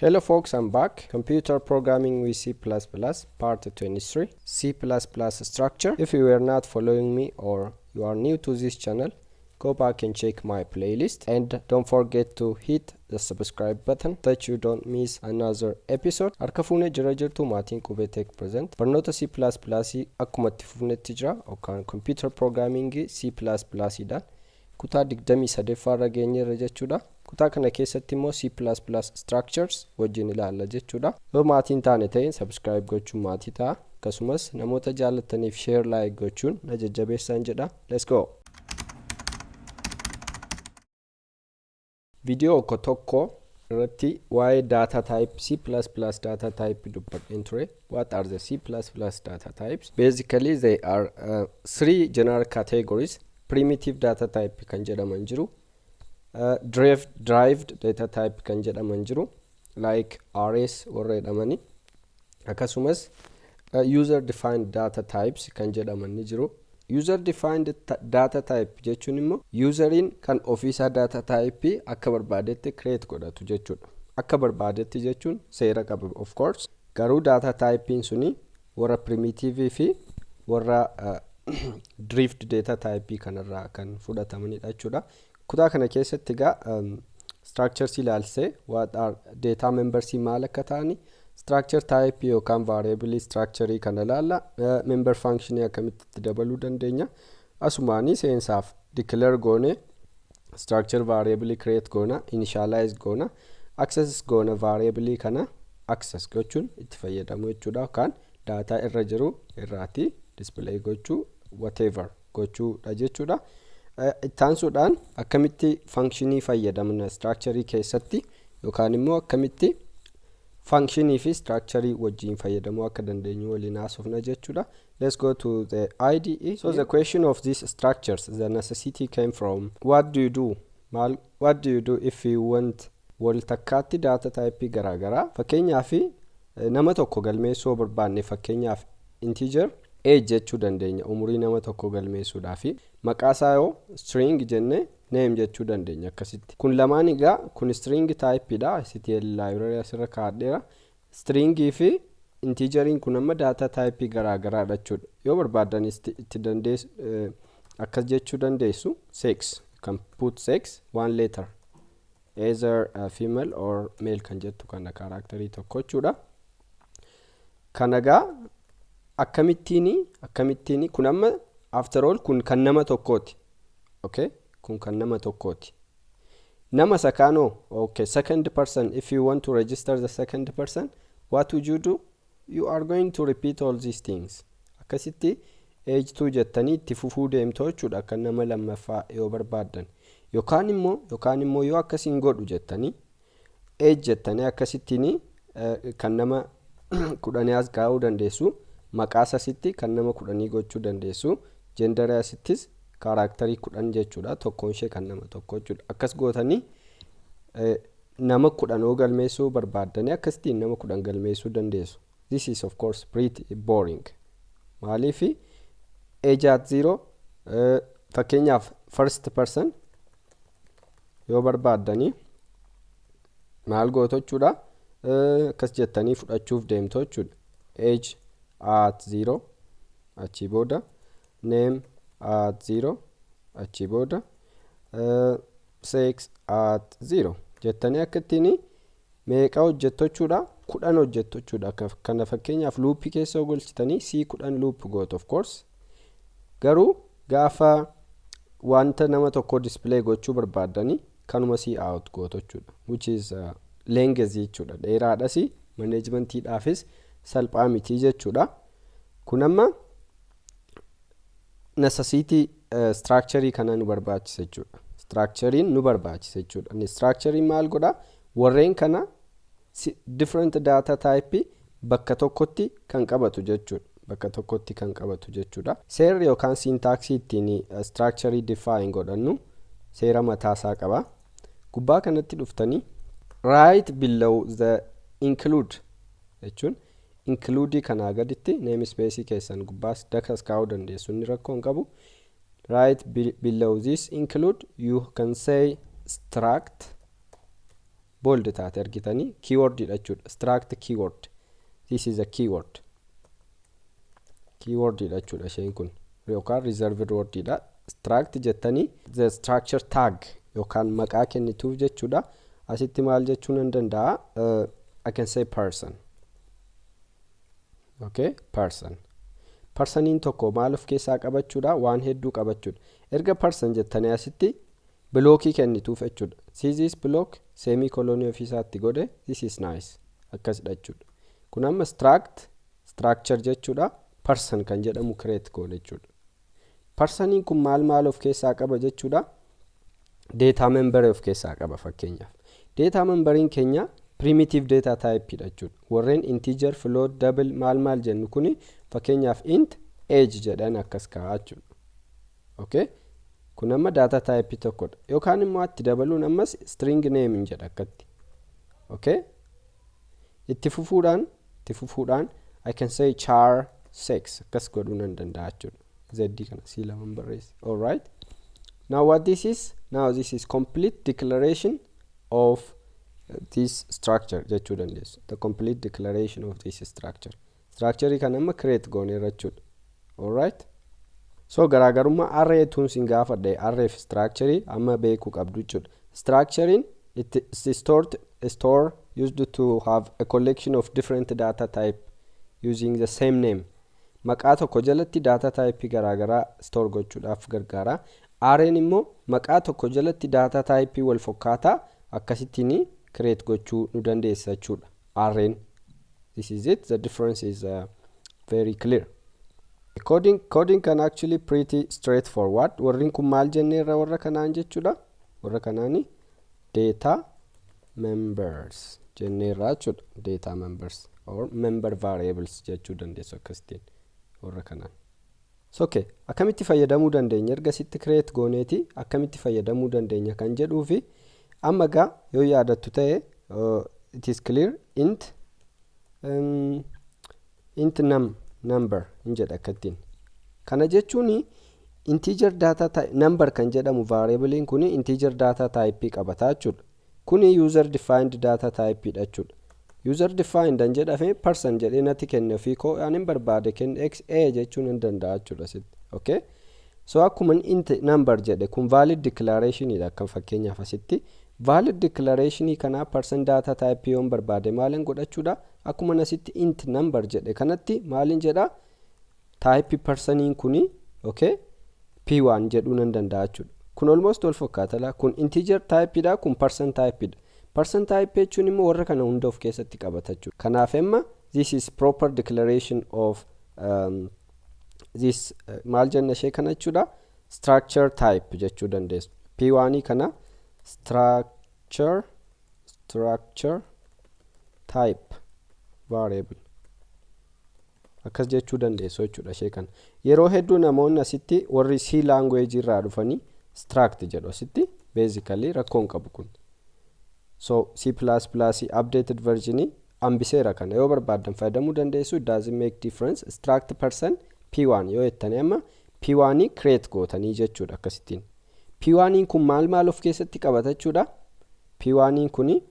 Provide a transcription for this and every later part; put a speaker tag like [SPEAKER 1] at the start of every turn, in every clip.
[SPEAKER 1] Hello folks, I'm back. Computer Programming with C++ Part 23, C++ Structure. If you were not following me or you are new to this channel, go back and check my playlist, and don't forget to hit the subscribe button that you don't miss another episode. Harka fuunee jira jirtu maatiin Qubee Tech Present. Barnoota C++ akkuma itti fufnetti jira, yookaan Computer Programming C++ dhaan kutaa 23ffaa irra geenyeerra jechuudha. Kutaa kana keessatti immoo C++ structures wajjin ilaalla jechuudha. Yoo maatiin taane ta'e, subscribe gochuun maatii ta'a. Akkasumas namoota jaalataniif share, like gochuun na jajjabeessaan jedha. Let's go. Viidiyoo tokko irratti waa'ee data type, C++ data type dubbadheen ture. What are the C++ data types? Basically, they are three general categories. Primitive data type kan jedhaman jiru. Derived data type kan jedhaman jiru, like arrays warra jedhamani. Akkasumas user defined data types kan jedhaman ni jiru. User defined data type jechuun immoo useriin kan ofiisaa data type akka barbaadetti create godhatu jechuudha. Akka barbaadetti jechuun seera qaba, of course. Garuu data typein suni warra primitive fi warra derived data type kanarraa kan fudhatamanidha jechuudha. Kutaa kana keessatti egaa structures ilaalsee, what are data members, maal akka ta'ani, structure type yookaan variable structure kana ilaalla. Member function akkamitti itti dabaluu dandeenya. Asumaanii seensaaf declare goone, structure variable create goona, initialize goona, access goona. Variable kana access gochuun itti fayyadamu jechuudha, yookaan data irra jiru irraati display gochuu, whatever gochuudha jechuudha. Ittaansuudhaan akkamitti functionii fayyadamna structure keessatti, yookaan immoo akkamitti functionii fi structure wajjin fayyadamuu akka dandeenyu waliin haasofna jechuudha. Let's go to the IDE. So the question of these structures, the necessity came from what do you do? Maal, what do you do if you want wal takkaatti data type garaagaraa, fakkeenyaaf nama tokko galmeessuu barbaanne, fakkeenyaaf integer age jechuu dandeenya umurii nama tokko galmeessuudhaaf. Maqaa isaa yoo string jenne, name jechuu dandeenya akkasitti. Kun lamaan egaa kun string type dha. STL library asirra kaa'adheera. Stringii fi integeriin kun amma data type garaagaraadha jechuudha. Yoo barbaadan itti dandeessu, akkas jechuu dandeessu: sex, you can put sex, one letter, either female or male kan jettu kana, characterii tokko jechuudha. Kanagaa akkamittiin kun amma, after all, kun kan nama tokkooti. Okay, kun kan nama tokkooti. Nama sakaanoo, okay, second person, if you want to register the second person, what would you do? You are going to repeat all these things. Akkasitti age 2 jettanii itti fufuu deemtu jechuudha, akka nama lammaffaa yoo barbaaddan. Yookaan immoo yoo akkasiin godhu jettanii, age jettanii akkasittiin kan nama 10 as kaa'uu dandeessu. Maqaas asitti kan nama 10 gochuu dandeessu. Genderii asittis characterii 10 jechuudha, tokkoon ishee kan nama tokko jechuudha. Akkas gootanii nama 10 yoo galmeessuu barbaaddanii, akkasittiin nama 10 galmeessuu dandeessu. This is of course pretty boring. Maaliif? Age at 0, fakkeenyaaf first person yoo barbaaddanii, maal gootu jechuudha? Akkas jettanii fudhachuuf deemtu jechuudha. Age at 0, achii booda name at 0, achii booda sex at 0 jettanii akka ittiin meeqa hojjettu jechuudha? 10 hojjettu jechuudha. Kana fakkeenyaaf loopii keessa galchitanii c 10 loop gootu, of course. Garuu gaafa wanta nama tokko display gochuu barbaaddanii, kanuma c out gootu jechuudha, which is length jechuudha, dheeraadhas, managementiidhaafis salphaa miti jechuudha. Kun amma necessity structure kana nu barbaachisa jechuudha. Structurein nu barbaachisa jechuudha. Structurein maal godha? Warreen kana different data type bakka tokkotti kan qabatu jechuudha. Bakka tokkotti kan qabatu jechuudha. Seerri yookaan syntaxii ittiin structure define godhannu seera mataasaa qaba. Gubbaa kanatti dhuftanii, right below the include jechuun include kanaa gaditti, namespace keessan gubbaas dakas kaa'uu dandeessu, inni rakkoo hin qabu. Right below this include, you can say struct. Bold taate argitanii, keyword dha jechuudha. Struct keyword, this is a keyword, keyword dha jechuudha isheen kun, yookaan reserved word dha. Struct jettanii the structure tag yookaan maqaa kennituuf jechuudha. Asitti maal jechuu nan danda'a? I can say person. Okay, person. Personiin tokko maal of keessaa qabachuudha? Waan hedduu qabachuudha. Erga person jettanii asitti blockii kennituuf jechuudha. See this block, semicolonii ofiisaatti godhe. This is nice, akkasidha jechuudha. Kun amma struct, structure jechuudha. Person kan jedhamu create goone jechuudha. Personiin kun maal maal of keessaa qaba jechuudha? Data member of keessaa qaba. Fakkeenyaaf, data memberiin keenya primitive data type dha jechuudha. Warreen integer, float, double, maal maal jennu kuni, fakkeenyaaf int age jedhan akkas kaa'aa jechuudha. Okay, kun amma data type tokkodha. Yookaan immoo itti dabaluun ammas string name hin jedha akkatti. Okay, itti fufuudhaan I can say char sex, akkas godhuu nan danda'a jechuudha. Z kana c laman barreessa. Alright, now what this is? Now this is complete declaration of this structure jechuu dandeessu. The complete declaration of this structure. Structure kan amma create gooneerra jechuudha. Alright, so garaagarummaa array tuun sin gaafadhe, array fi structure amma beekuu qabdu jechuudha. Structurein, it is stored store used to have a collection of different data type using the same name. Maqaa tokko jalatti data type garaagaraa store gochuudhaaf gargaara. Arrayn immoo maqaa tokko jalatti data type wal fakkaataa akkasittiin create gochuu nu dandeessa jechuudha arrayn. This is it. The difference is very clear. Coding can actually pretty straightforward. Warreen kun maal jenneerra warra kanaan jechuudha? Warra kanaani data members jenneerra jechuudha. Data members or member variables jechuu dandeessu akkasittiin warra kanaan. So okay, akkamitti fayyadamuu dandeenya? Erga sitti create gooneeti akkamitti fayyadamuu dandeenya kan jedhuu fi amma gaa yoo yaadattu ta'e, it is clear. Int num, number hin jedha akkattiin. Kana jechuun integer data type number kan jedhamu variableiin kun integer data type qabata jechuudha. Kuni user defined data type dha jechuudha. User defined an jedhame person jedhee natti kenne, ofii koo ani barbaade kenne, x a jechuun hin danda'a jechuudha asitti. Okay, so akkuma int number jedhe, kun valid declaration dha. Kan fakkeenyaaf asitti valid declaration kanaa person data type yoon barbaade maalin godhachuudha? Akkuma asitti int number jedhe kanatti maalin jedha? Type personiin kuni, okay, p1 jedhuu nan danda'a jechuudha. Kun almost wal fakkaata. Kun integer type dha, kun person type dha. Person type jechuun immoo warra kana hunda of keessatti qabata jechuudha. Kanaaf amma this is proper declaration of this maal jenna ishee kana jechuudha? Structure type jechuu dandeessu. P1 kana structure type variable akkas jechuu dandeessu jechuudha ishee kana. Yeroo hedduu namoonni asitti warri C language irraa dhufanii struct jedhu asitti. Basically rakkoon qabu kun. So C++ updated version hambiseera kana, yoo barbaaddan fayyadamuu dandeessu. It doesn't make difference. Struct person p1 yoo jettanii amma p1 create gootanii jechuudha akkasittiin. P1 kun maal maal of keessatti qabata jechuudha? P1 kuni,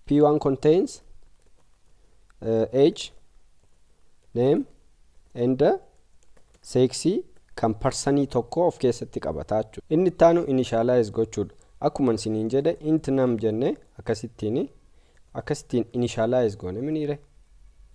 [SPEAKER 1] p1 contains age, name and sex kan personii tokko of keessatti qabata jechuudha. Inni itti aanu initialize gochuudha. Akkuma isiniin jedhe, int num jenne akkasittiin initialize goone miniire,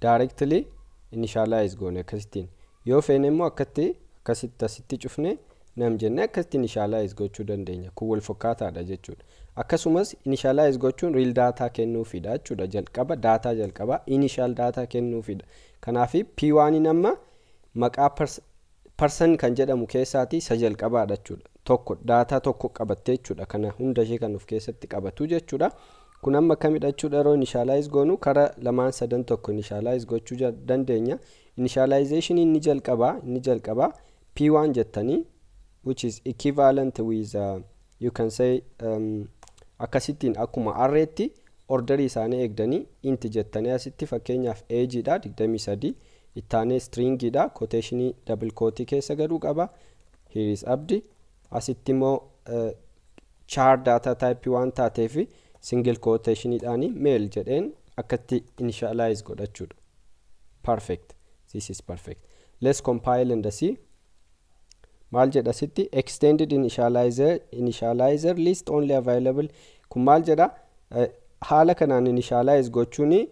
[SPEAKER 1] directly initialize goone akkasittiin. Yoo feene immoo akkatti akkasitti asitti cufne num jenne akkasitti initialize gochuu dandeenya. Kun wal fakkaataadha jechuudha. Akkasumas initialize gochuun real data kennuufidha jechuudha. Jalqaba data, jalqaba initial data kennuufidha. Kanaaf p1 amma maqaa person kan jedhamu keessaati isa jalqabaadha jechuudha. Tokko data tokko qabattee jechuudha, kana hunda ishee kan of keessatti qabatu jechuudha. Kun amma akkamidha jechuudha? Yeroo initialize goonu kara lamaan sadan tokko initialize gochuu dandeenya. Initialization inni jalqabaa p1 jettanii, which is equivalent with you can say akkasittiin akkuma arraytti orderii isaanii eegdanii int jettanii asitti fakkeenyaaf age dha 23, ittaanee stringiidha, quotationii double quote keessa gaduu qaba, here is Abdi. Asitti immoo char data type waan taateef Single quotation dhaan male jedheen akkatti initialize godhachuudha. Perfect. This is perfect. Let's compile and see. Maal jedha sitti? Extended initializer list only available. Kun maal jedha? Haala kanaan initialize gochuun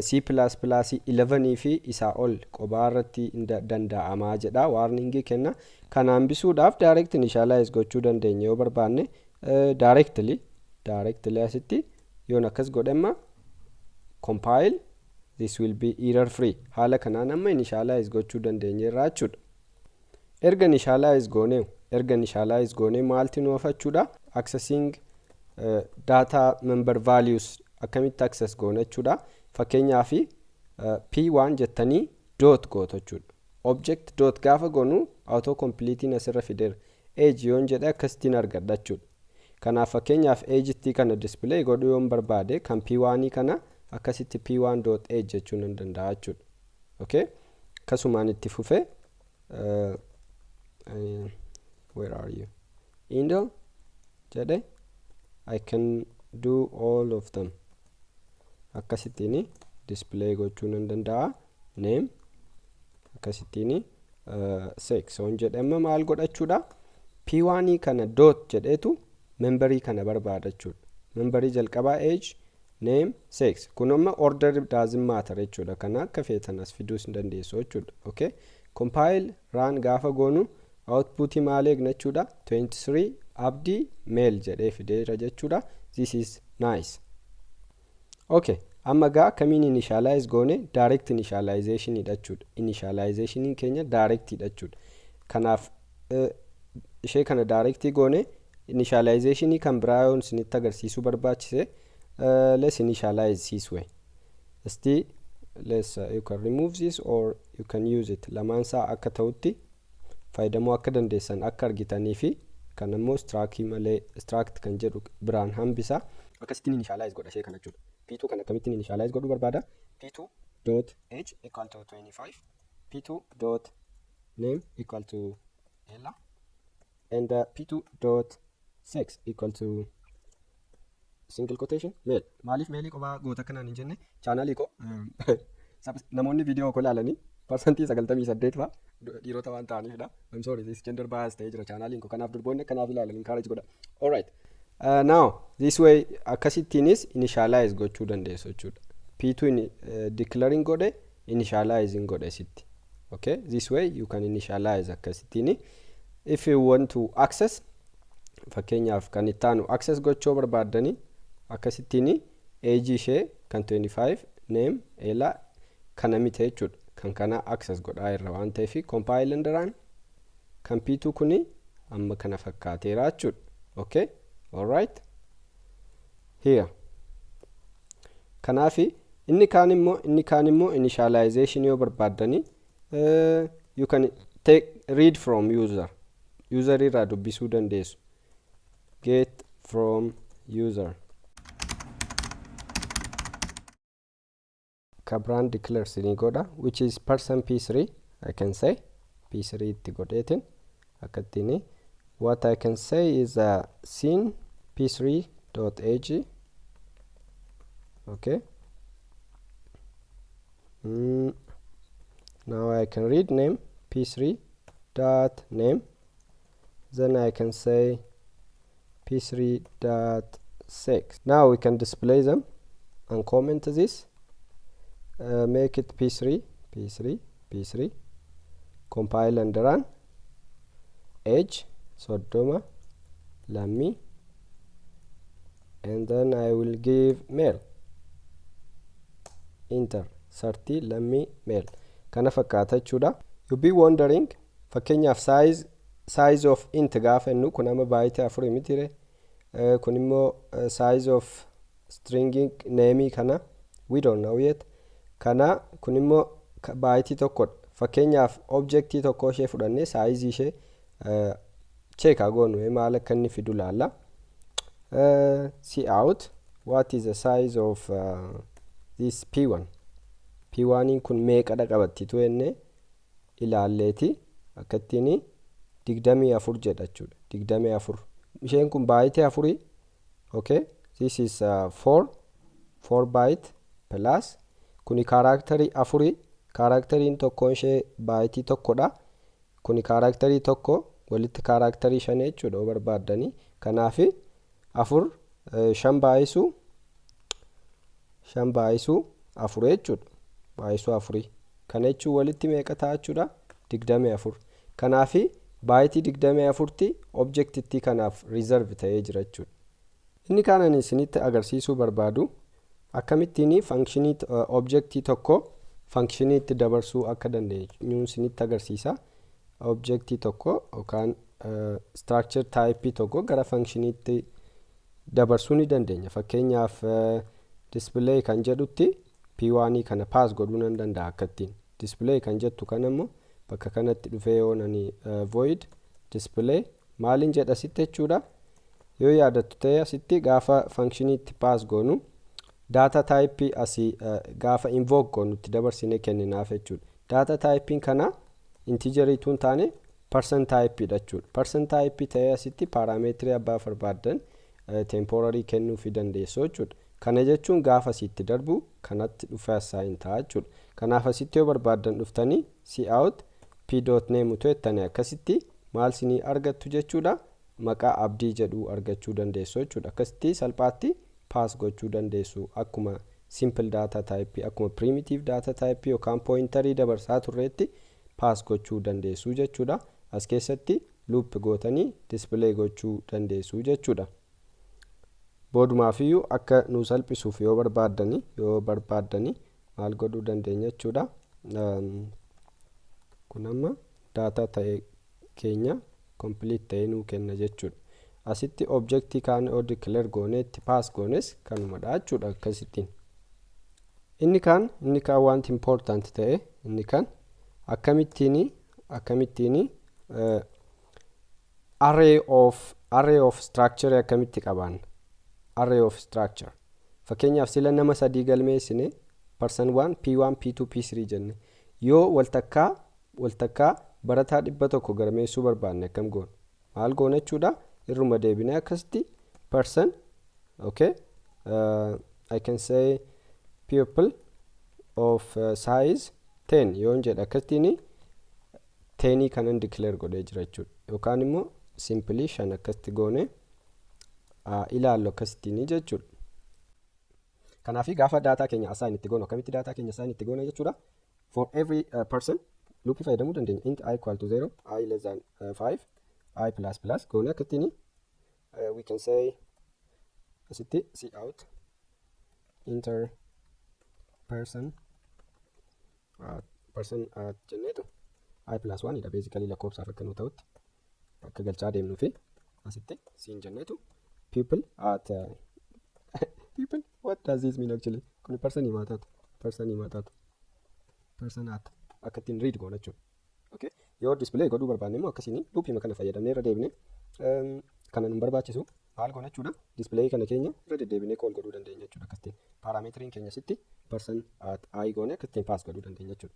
[SPEAKER 1] C++ 11 fi isaa ol qobaa irratti danda'amaa jedha. Warningii kenna. Kana hambisuudhaaf direct initialize gochuu dandeenya yoo barbaanne, directly asitti yoon akkas godhemma compile, this will be error free. Haala kanaan amma initialize gochuu dandeenya irraa jechuudha. Erga initialize goone maalti nu hafachuudha? Accessing data member values akkamitti access goone jechuudha. Fakkeenyaaf p1 jettanii dot gootu jechuudha. Object dot gaafa goonu auto completing asirra fideera. Age yoon jedhe akkasittiin argadha jechuudha. Kanaaf fakkeenyaaf age kana display godhuu yoon barbaade, kan p1 kana akkasitti p1 dot age jechuu nan danda'a jechuudha. Okay, akkasumaan itti fufe, where are you, endl jedhe, I can do all of them. Akkasittiin display gochuu nan danda'a. Name akkasittiin, sex yoon jedhe maal godhachuudha? P1 kana dot jedheetu memberii kana barbaada jechuudha. Memberii jalqabaa age, name, sex. Kun amma order doesn't matter jechuudha. Kana akka feetan as fiduus hin dandeessu jechuudha. Okay, compile, run gaafa goonu output maal eegna jechuudha? 23, Abdii, male jedhee fideera jechuudha. This is nice. Okay, amma gaa akkamiin initialize goone? Direct initialization jechuudha. Initialization keenya direct jechuudha. Kanaaf ishee kana direct goone. Initialization kan biraa yoon isinitti agarsiisuu barbaachise, let's initialize this way. Sti let's you can remove this or you can use it. Lamaan isaa akka ta'utti fayyadamuu akka dandeessan akka argitanii fi kan immoo struct malee struct kan jedhu biraan hambisa. Akkasittiin initialize godha ishee kana jechuudha. P2 kan akkamittiin initialize godhuu barbaada? P2 dot age equal to 25, p2 dot name equal to Ella, and p2 dot sex equal to single quotation male. Maaliif maleii qophaa goota kanaan hin jenne? Channelii koo namoonni viidiyoo koo ilaalanii 98% fa'a dhiirota waan ta'aniifidha. I'm sorry, this gender bias ta'ee jira channeliin koo, kanaaf durboonni akkanaaf ilaalan encourage godha. Alright. Now this way akkasittiinis initialize gochuu dandeessu jechuudha. P2 declaring godhe, initializing godhe sitti. Okay, this way you can initialize akkasittiin. If you want to access, fakkeenyaaf kan itti aanu access gochuu barbaaddanii, akkasittiin age ishee kan 25, name Ella kana miti jechuudha. Kan kana access godhaa irra waan ta'eef, compile and run. Kan P2 kuni amma kana fakkaateera jechuudha. Okay, alright, here. Kanaafi inni kaan immoo initialization yoo barbaaddanii, you can take read from user. User irraa dubbisuu dandeessu. Get from user ka brand declares ni godha, which is person p3. I can say p3 itti godheetin akkattiin. What I can say is cin p3 dot age. Okay, now I can read name, p3 dot name. Then I can say p3 dot sex. Now we can display them and comment this, make it p3, p3, p3. Compile and run. Age 30, Lammi, and then I will give male. Enter. 30, Lammi, male. Kana fakkaata jechuudha. You be wondering, fakkeenyaaf size of int gaafa jennu, kun amma byte afurii mitire? Kun immoo size of stringing name kana we don't know yet. Kana kun immoo byte tokkodha. Fakkeenyaaf objectii tokko ishee fudhannee size ishee check goonu, maal akka inni fidu laalla. Cout what is the size of this p1. P1 kun meeqadha qabattitu jennee ilaalleeti akkattiin 24 jedha jechuudha. 24 isheen kun byte afurii. Okay, This is 4 byte plus kuni kaaraakterii afurii, kaaraakteriin tokkoon ishee baayitii tokkodha. Kuni kaaraakterii tokko walitti kaaraakterii shan jechuudha yoo barbaaddanii. Kanaaf 4 5 baay'isuu 5 baay'isuu 4 jechuudha. Baay'isuu 4. Kana jechuun walitti meeqa ta'a jechuudha? 24. Kanaaf baayitii 24tti objectitti kanaaf reserve ta'ee jira jechuudha. Inni kaan ani isinitti agarsiisuu barbaadu akkamittiin functionii objectii tokko functioniitti dabarsuu akka dandeenyu isinitti agarsiisa. Objectii tokko yookaan structure type tokko gara functioniitti dabarsuu ni dandeenya. Fakkeenyaaf display kan jedhutti p1 kana pass godhuu nan danda'a akkattiin. Display kan jettu kan immoo bakka kanatti dhufee yoo nani void display maaliin jedha sitti jechuudha. Yoo yaadattu ta'e asitti gaafa functioniitti pass goonu data type asii gaafa invoke goonutti dabarsinee kenninaaf jechuudha. Data typein kana integerii tun taane person type dha jechuudha. Person type ta'ee asitti parameetirii abbaa barbaaddan temporary kennuufii dandeessu jechuudha. Kana jechuun gaafa asitti darbu kanatti dhufee assign ta'a jechuudha. Kanaaf asitti yoo barbaaddan dhuftanii cout p.name utuu jettanii akkasitti maal sinii argattu jechuudha. Maqaa abdii jedhu argachuu dandeessu jechuudha. Akkasitti salphaatti pass gochuu dandeessu akkuma simple data type akkuma primitive data type yookaan pointerii dabarsaa turreetti pass gochuu dandeessu jechuudha. As keessatti loop gootanii display gochuu dandeessu jechuudha. Boodumaafiyyuu akka nu salphisuuf yoo barbaaddanii maal godhuu dandeenya jechuudha. Kun amma data ta'e keenya complete ta'ee nuu kenna jechuudha. Asitti objectii kaan yoo declare goone itti pass goones kanumadha jechuudha akkasittiin. Inni kaan wanti important ta'e inni kaan akkamittiin array of structure akkamitti qabaanna? Array of structure. Fakkeenyaaf sila nama sadii galmeessine person 1 p1 p2 p3 jenne yoo waltakkaa barataa 100 galmeessuu barbaanne akkam goona? Maal goona jechuudha? Irruma deebinee akkasitti person okay I can say people of size 10 yoon jedhe akkasittiin 10 kanan declare godhee jira jechuudha. Yookaan immoo simply 5 akkasitti goone ilaallu akkasittiin jechuudha. Kanaaf gaafa daataa keenya assign itti goonu akkamitti daataa keenya assign itti goona jechuudha. For every person loop fayyadamuu dandeenya. Int i equal to 0, i less than 5, i plus plus goone akkattiin we can say asitti cout enter person person jenneetu i plus 1 dha basically lakkoofsaaf akka nu ta'utti akka galchaa deemnuu fi asitti siin jenneetu people at people what does this mean actually? Kuni person himaa taatu person at akkattiin read goona jechuudha. Okay, yoo display godhuu barbaanne immoo akkasiin loopii kana fayyadamnee irra deebine kana nu barbaachisu maal goona jechuudha. Display kana keenya irra deddeebinee call godhuu dandeenya jechuudha. Akkasitiin parameteriin keenya asitti person at i goone akkasitiin pass godhuu dandeenya jechuudha.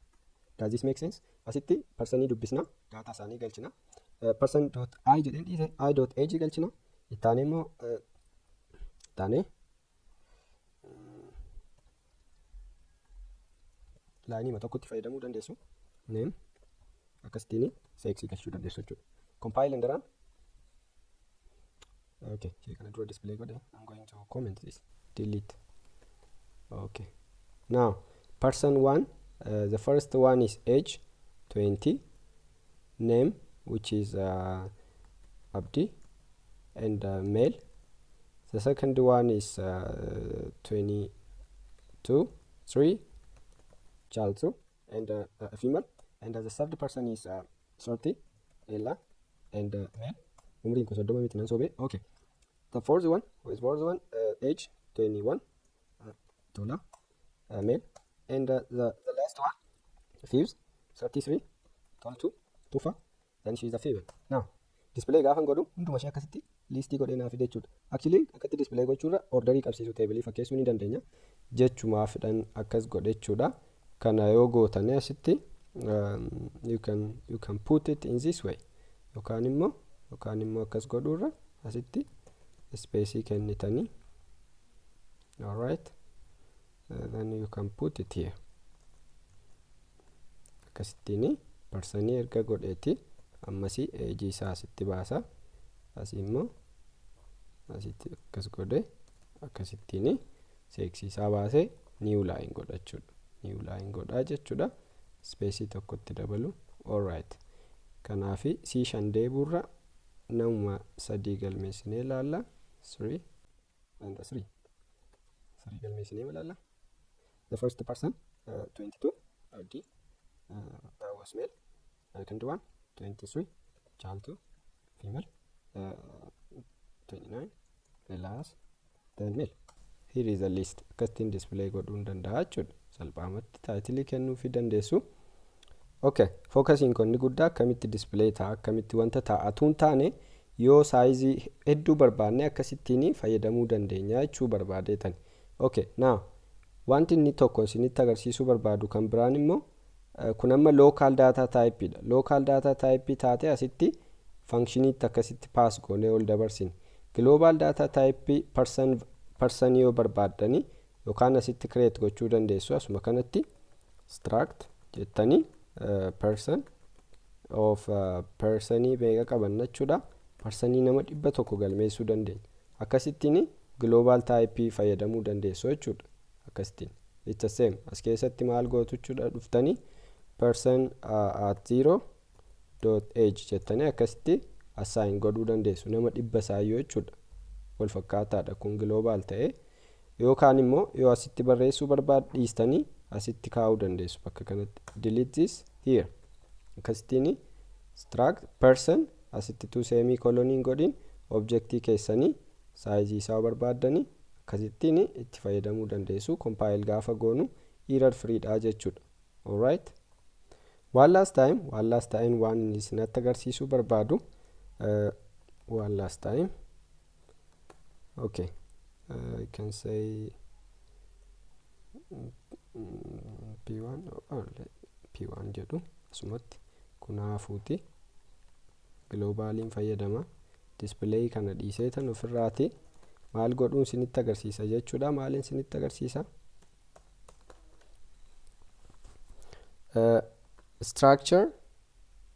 [SPEAKER 1] Does this make sense? Asitti personii dubbisna, daataa isaanii galchina. Person dot i jedheen dhiise i dot age galchina. Ittaanee immoo ittaanee laayinii tokkotti fayyadamuu dandeessu. Name akkasittiin seeksii galchuu dandeessu jechuudha. Compile and run. Okay, ishee kana dura display godhe. I'm going to comment this. Delete. Okay. Now, person 1, the first one is age 20, name which is Abdi and male. The second one is 22, 3, child 2 and a female, and the third person is 30, Ella and male. Umriin kun 30 miti nan sobe. Okay. The fourth one is age 21, Tola, male, and the last one, fifth, 33, Toltu, Tufa, then she is a female. Now, display gaafan godhu hunduma ishee akkasitti listii godhee naaf fide jechuudha. Actually akkatti display gochuurra orderii qabsiisuu teebilii fakkeessuu ni dandeenya. Jechumaafidhan akkas godhe jechuudha. Kana yoo gootanii asitti you can put it in this way. Yookaan immoo akkas godhuurra asitti space kennitanii Alright, then you can put it here. Akkasittiin personii erga godheeti ammasii age isaa asitti baasa. Asii immoo asitti akkas godhe akkasittiin sex isaa baasee new line godha jechuudha. New line godhaa jechuudha. Space tokkotti dabalu. Alright, kanaafi C5 deebuurra namuma 3 galmeessinee ilaalla. 3 and 3 3 galmeessinee ilaalla. The first person 22 RD, that was male. Second one 23 Chaltu female, 29 Elias, then male. Here is a list. Akkasitiin display godhuu hin danda'a jechuudha. Salphaamatti taayitilii kennuufii dandeessu. Okay, focusing kun guddaa akkamitti display ta'a, akkamitti wanta taa'atu hin taane yoo saayizii hedduu barbaanne akkasittiin fayyadamuu dandeenya jechuu barbaadeetan. Okay, now wanti inni tokko isinitti agarsiisuu barbaadu kan biraan immoo kun amma local data type dha. Local data type taate asitti functionitti akkasitti pass goonee ol dabarsine. Global data type person yoo barbaaddani yookaan asitti create gochuu dandeessu. Asuma kanatti struct jettanii person of personii meeqa qabanna jechuudha. Personii nama 100 galmeessuu dandeenya. Akkasittiin global type fayyadamuu dandeessu jechuudha. Akkasittiin it's the same. As keessatti maal gootu jechuudha, dhuftanii person at 0 dot age jettanii akkasitti assign godhuu dandeessu nama 100 saayyoo jechuudha. Wal fakkaataadha kun global ta'e. Yookaan immoo yoo asitti barreessuu barbaad dhiistanii asitti kaa'uu dandeessu bakka kanatti. Delete this here. Akkasittiin struct person asitti tu semicoloniin godhin objectii keessanii saayizii isaa barbaaddanii akkasittiin itti fayyadamuu dandeessu. Compile gaafa goonu error free dha jechuudha. Alright, one last time waan inni isinitti agarsiisuu barbaadu, one last time. Okay, I can say P1 or P1 jedhu asumatti kunaafuuti globaliin fayyadama. Display kana dhiisee tan ofirraati maal godhuun isinitti agarsiisa jechuudha. Maaliin isinitti agarsiisa? Structure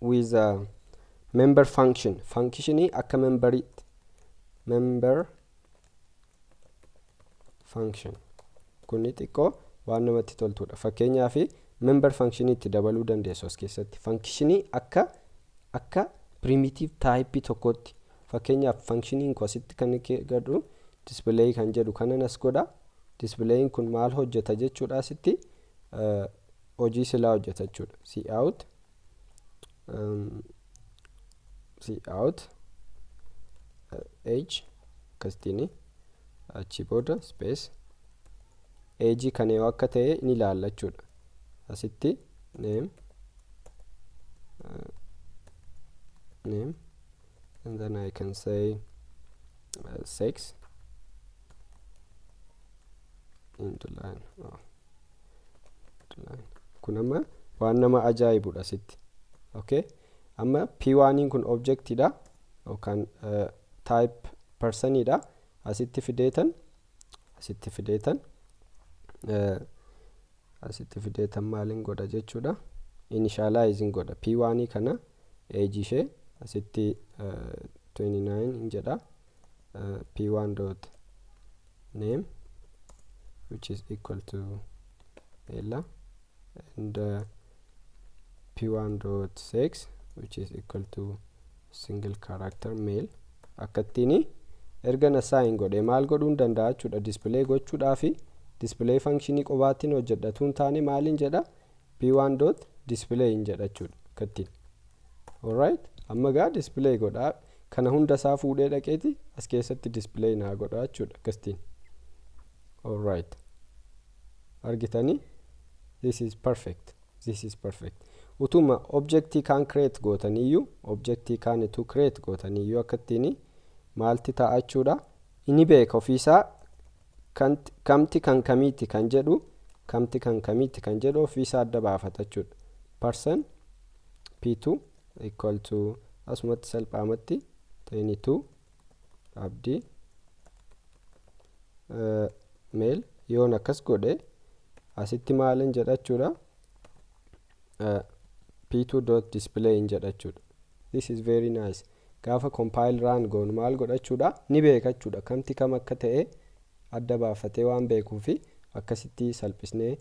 [SPEAKER 1] with a member function. Functionii akka memberiitti member function kuni xiqqoo waan namatti toltudha. Fakkeenyaaf member functioniitti dabaluu dandeessu as keessatti. Functionii akka primitive type tokkotti. Fakkeenyaaf functioniin kun asitti kan gadhu display kan jedhu kanan as godha. Displayin kun maal hojjeta jechuudha asitti hojii silaa hojjeta jechuudha. Cout age akkasittiin achi booda space age kana yoo akka ta'e ni ilaalla jechuudha. Asitti name and then I can say sex into line. Oh, line. Kun amma waan nama ajaa'ibudha asitti. Okay, amma P1 kun objectidha yookaan type personidha. Asitti fideetan maaliin godha jechuudha. Initializing godha P1 kana age ishee asitti 29 jedha. P1 dot name which is equal to Ella and P1 dot sex which is equal to single character male. Akkattiin erga assign godhe maal godhuun danda'a jechuudha. Display gochuudhaafi display functionii qobaattiin hojjedhatuun taane maaliin jedha P1 dot display hin jedha jechuudha. Akkattiin alright, amma gaa display godhaa kana hunda isaa fuudhee dhaqeeti as keessatti display naa godha jechuudha. Akkasittiin alright, argitanii this is perfect, this is perfect. Utuma objectii kan create gootaniyyuu objectii kan itu create gootaniyyuu akkattiin maalti ta'a jechuudha. Inni beeka ofiisaa kamti kan kamiiti kan jedhu kamti kan kamiiti kan jedhu ofiisaa adda baafata jechuudha. Person P2 equal to asumatti salphaamatti 22 abdii Male yoon akkas godhe, asitti maalin jedhachuudha? P2 dot display hin jedhachuudha. This is very nice. Gaafa compile, run goonu maal godhachuudha? Ni beekachuudha. Kamti kam akka ta'e adda baafatee waan beekuufi akkasitti salphisnee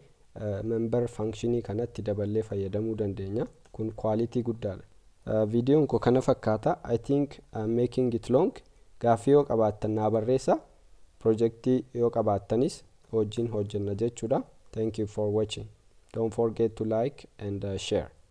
[SPEAKER 1] member functionii kanatti daballee fayyadamuu dandeenya. Kun quality guddaadha. Viidiyoon koo kana fakkaata. I think I'm making it long. Gaaffii yoo qabaattan naa barreessa. Projectii yoo qabaattanis wajjin hojjenna jechuudha. Thank you for watching. Don't forget to like and share.